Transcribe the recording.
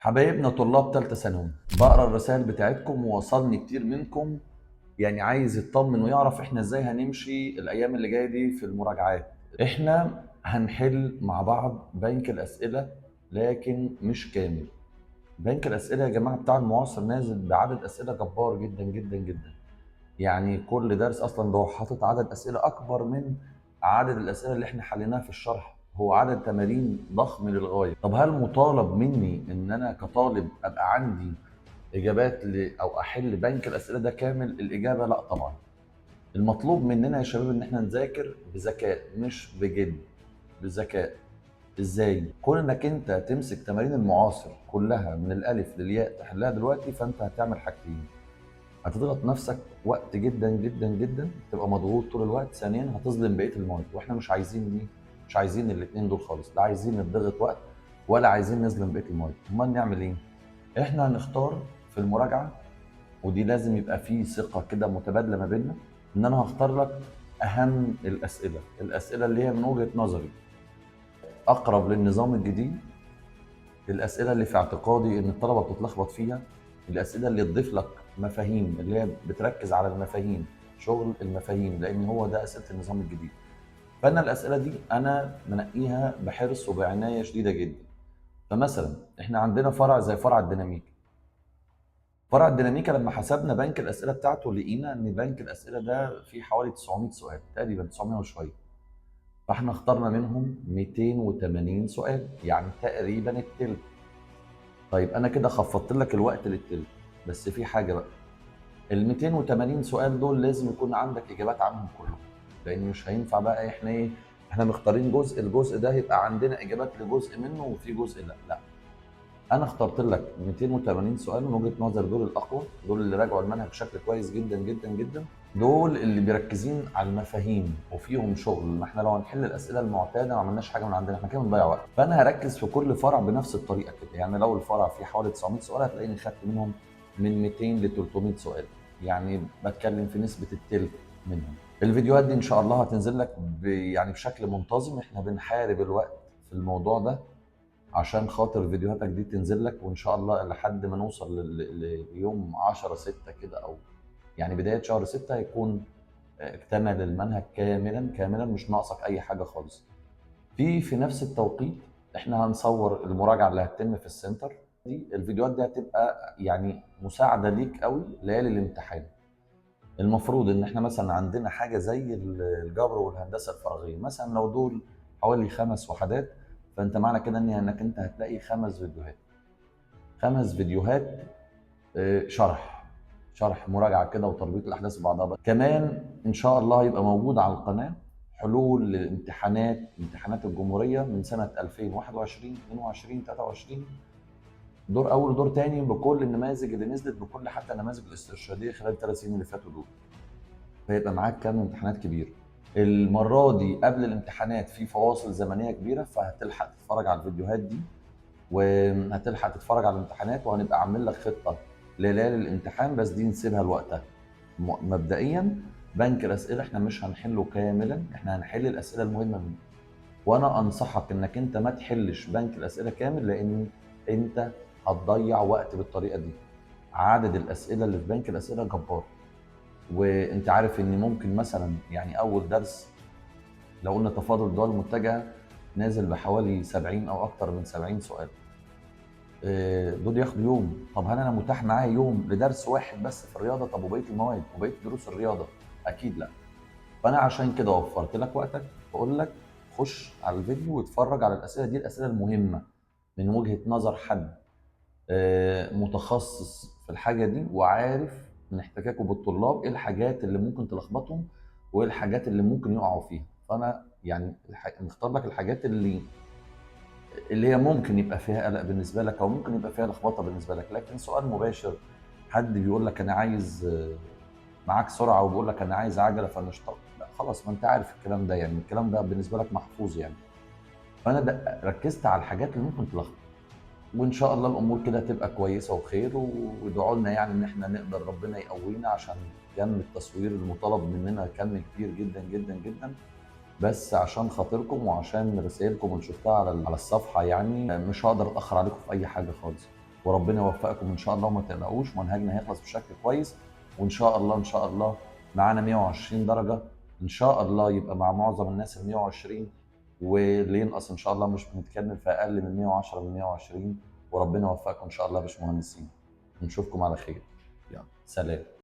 حبايبنا طلاب ثالثة ثانوي، بقرا الرسائل بتاعتكم ووصلني كتير منكم، يعني عايز يطمن ويعرف احنا ازاي هنمشي الايام اللي جاية دي في المراجعات. احنا هنحل مع بعض بنك الاسئلة لكن مش كامل. بنك الاسئلة يا جماعة بتاع المعاصر نازل بعدد اسئلة جبار جدا جدا جدا، يعني كل درس اصلا ده هو حاطط عدد اسئلة اكبر من عدد الاسئلة اللي احنا حليناها في الشرح، هو عدد تمارين ضخم للغاية. طب هل مطالب مني ان انا كطالب ابقى عندي اجابات او احل بنك الاسئلة ده كامل؟ الاجابة لا طبعا. المطلوب مننا يا شباب ان احنا نذاكر بذكاء مش بجد، بذكاء. ازاي؟ كون انك انت تمسك تمارين المعاصر كلها من الالف للياء تحلها دلوقتي، فانت هتعمل حاجتين: هتضغط نفسك وقت جدا جدا جدا، تبقى مضغوط طول الوقت. ثانيا هتظلم بقية المواد، واحنا مش عايزين دي، مش عايزين الاثنين دول خالص، لا عايزين نضغط وقت ولا عايزين نظلم بقية المواد. امال نعمل ايه؟ احنا هنختار في المراجعة، ودي لازم يبقى فيه ثقة كده متبادلة ما بيننا، ان انا هختار لك اهم الاسئلة، الاسئلة اللي هي من وجهه نظري اقرب للنظام الجديد، الاسئلة اللي في اعتقادي ان الطلبة بتتلخبط فيها، الاسئلة اللي تضيف لك مفاهيم، اللي هي بتركز على المفاهيم، شغل المفاهيم، لان هو ده اسئلة النظام الجديد. فانا الاسئلة دي انا منقيها بحرص وبعنايه شديدة جدا. فمثلا احنا عندنا فرع زي فرع الديناميكا. فرع الديناميكا لما حسبنا بنك الاسئلة بتاعته لقينا ان بنك الاسئلة ده فيه حوالي 900 سؤال تقريبا، 900 وشوية. فاحنا اخترنا منهم 280 سؤال، يعني تقريبا التلت. طيب انا كده خفضت لك الوقت للتلت، بس في حاجة بقى، ال 280 سؤال دول لازم يكون عندك اجابات عنهم كلهم، لان مش هينفع بقى احنا ايه، احنا مختارين جزء، الجزء ده هيبقى عندنا اجابات لجزء منه وفي جزء لا. لا، انا اخترت لك 280 سؤال من وجهه نظر دول الاقوى، دول اللي راجعوا المنهج بشكل كويس جدا جدا جدا، دول اللي بيركزين على المفاهيم وفيهم شغل. ما احنا لو هنحل الاسئلة المعتادة ما عملناش حاجة من عندنا، احنا كده بنضيع وقت. فانا هركز في كل فرع بنفس الطريقة كده، يعني لو الفرع فيه حوالي 900 سؤال هتلاقيني خدت منهم من 200 ل 300 سؤال، يعني بتكلم في نسبه التلت منهم. الفيديوهات دي ان شاء الله هتنزل لك يعني بشكل منتظم. احنا بنحارب الوقت في الموضوع ده عشان خاطر فيديوهاتك دي تنزل لك، وان شاء الله لحد ما نوصل ليوم 10/6 كده، او يعني بداية شهر 6 هيكون اكتمل المنهج كاملا كاملا، مش ناقصك اي حاجة خالص. في نفس التوقيت احنا هنصور المراجعة اللي هتتم في السنتر دي. الفيديوهات دي هتبقى يعني مساعدة ليك قوي ليالي الامتحان. المفروض ان احنا مثلا عندنا حاجة زي الجبر والهندسة الفراغيه مثلا، لو دول حوالي 5 وحدات، فانت معنى كده انك انت هتلاقي 5 فيديوهات، 5 فيديوهات شرح مراجعه كده وتربيط الاحداث ببعضها. كمان ان شاء الله هيبقى موجود على القناة حلول للامتحانات، امتحانات الجمهورية من سنة 2021، 22، 23، دور اول ودور تاني، بكل النماذج اللي نزلت، بكل حتى النماذج الاسترشاديه خلال 3 سنين اللي فاتوا دول. فيبقى معاك كم امتحانات كبير. المرة دي قبل الامتحانات في فواصل زمنية كبيرة، فهتلحق تتفرج على الفيديوهات دي وهتلحق تتفرج على الامتحانات، وهنبقى عاملين لك خطه ليالي الامتحان، بس دي نسيبها لوقتها. مبدئيا بنك الاسئلة احنا مش هنحله كاملا، احنا هنحل الاسئلة المهمة منه. وانا انصحك انك انت ما تحلش بنك الاسئلة كامل، لان انت هتضيع وقت بالطريقة دي. عدد الاسئلة اللي في بنك الاسئلة جبار، وانت عارف ان ممكن مثلا يعني اول درس لو قلنا تفاضل الدول المتجهه نازل بحوالي 70 او اكتر من 70 سؤال، دول ياخدوا يوم. طب هل انا متاح معايا يوم لدرس واحد بس في الرياضة؟ طب وبقية المواد وبقية دروس الرياضة؟ اكيد لا. فانا عشان كده وفرت لك وقتك، بقول لك خش على الفيديو واتفرج على الاسئلة دي، الاسئلة المهمة من وجهه نظر حد متخصص في الحاجة دي وعارف من احتكاكه بالطلاب ايه الحاجات اللي ممكن تلخبطهم وايه الحاجات اللي ممكن يقعوا فيها. فانا يعني مختار لك الحاجات اللي هي ممكن يبقى فيها قلق بالنسبة لك، او ممكن يبقى فيها لخبطة بالنسبة لك. لكن سؤال مباشر، حد بيقول لك انا عايز معاك سرعة وبيقول لك انا عايز عجله فنشتق، لا خلاص، ما انت عارف الكلام ده، يعني الكلام ده بالنسبة لك محفوظ يعني. فانا ركزت على الحاجات اللي ممكن تلخبط، وان شاء الله الامور كده تبقى كويسة وبخير. وادعوا لنا يعني ان احنا نقدر، ربنا يقوينا عشان كم التصوير المطالب مننا كم كبير جدا جدا جدا، بس عشان خاطركم وعشان رسائلكم اللي شفتها على الصفحة، يعني مش هقدر اتاخر عليكم في اي حاجة خالص. وربنا يوفقكم ان شاء الله، وما تقلقوش، منهجنا هيخلص بشكل كويس، وان شاء الله ان شاء الله معانا 120 درجه ان شاء الله، يبقى مع معظم الناس ال 120، واللي ينقص ان شاء الله مش بنتكلم في اقل من 110 من 120. وربنا يوفقكم ان شاء الله يا باشمهندسين، ونشوفكم على خير. يلا سلام.